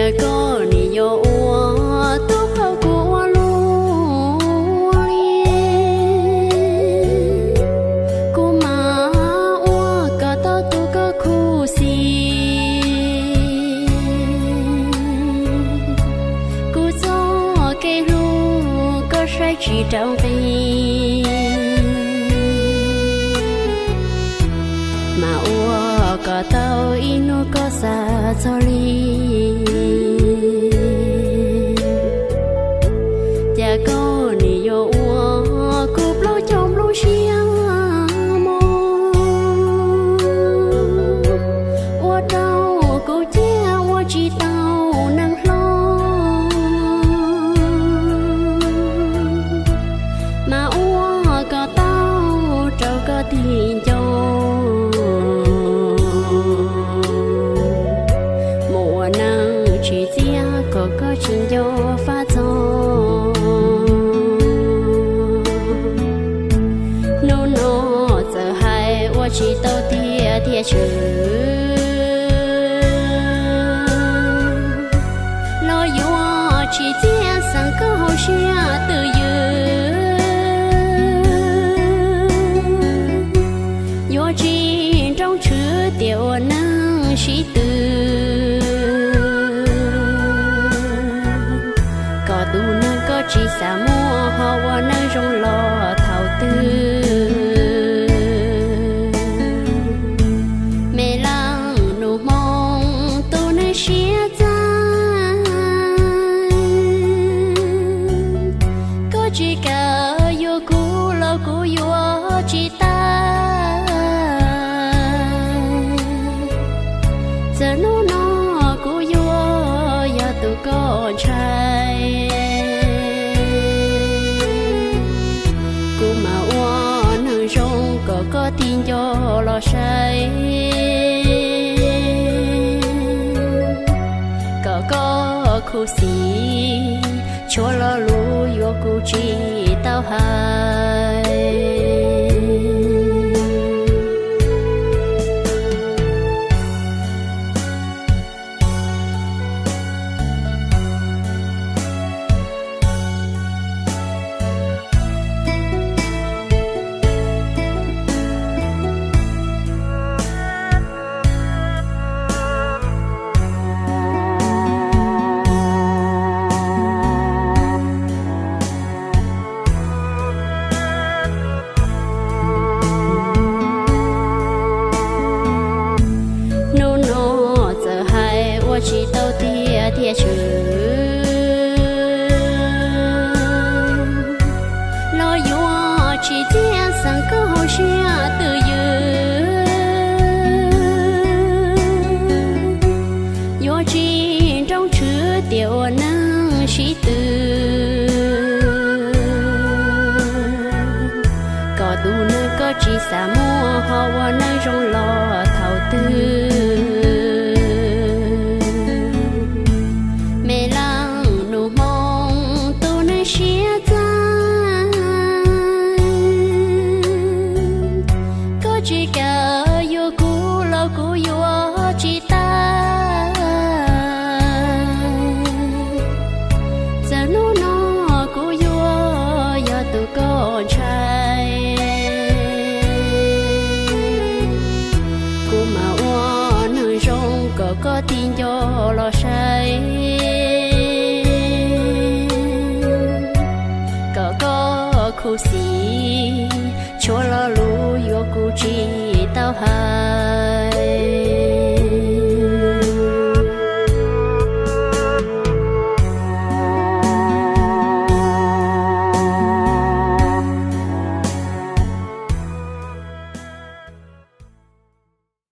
Koj nim yuav ua tub qhau kuv ua luaj li, kuv mam ua kom tau tus koj khuv xim. Kuv txoj kev hlub koj saib tsis rau nqi, mas ua kom tau ib hnub koj xav txog li. Cas koj nim yuav ua kuv plaub caug nplooj siab mos, ua rau kuv ciaj ua tsis tau neeg hlob, mas ua kom tau rau koj tig nco mus ua neej tsim txiaj kom koj tsis nco faj txog. Hnub no txawm hais ua tsis tau tiag tiag tshwm, los yuav tsis txiaj xeem koj hauv siab twj ywm. Yuav tsis nroo tshwm tias ua neej sib tw, kom tus neeg koj tsis xav muaj ho ua neej zoo los thaum twg. Me leej nus hmoo tus neeg siab txawv, koj tsis kam yuav kuv los kuv yuav tsis tau. Txawm hnub no kuv yuav yog tus koj ntshai, kuv mam ua neeg zoo kom koj tig nco los saib, kom koj khuv xim. Tshuav lo lus yuav kuv tsis tau hais. Hnub no txawm hais ua tsis tau tiag tiag tshwm, los yuav tsis txiaj xeem koj hauv siab twj ywm. Yuav tsis nroo tshwm tias ua neej sib tw, kom tus neeg koj tsis xav muaj ho ua neej zoo los thaum twg. Me leej nus hmoo tus neeg siab txawv, koj tsis kam yuav kuv los kuv yuav tsis tau. Txawm hnub no kuv yuav yog tus koj ntshai, kuv mam ua neeg zoo kom koj tig nco los saib, kom koj khuv xim. Tshuav lo lus yuav kuv tsis tau hais.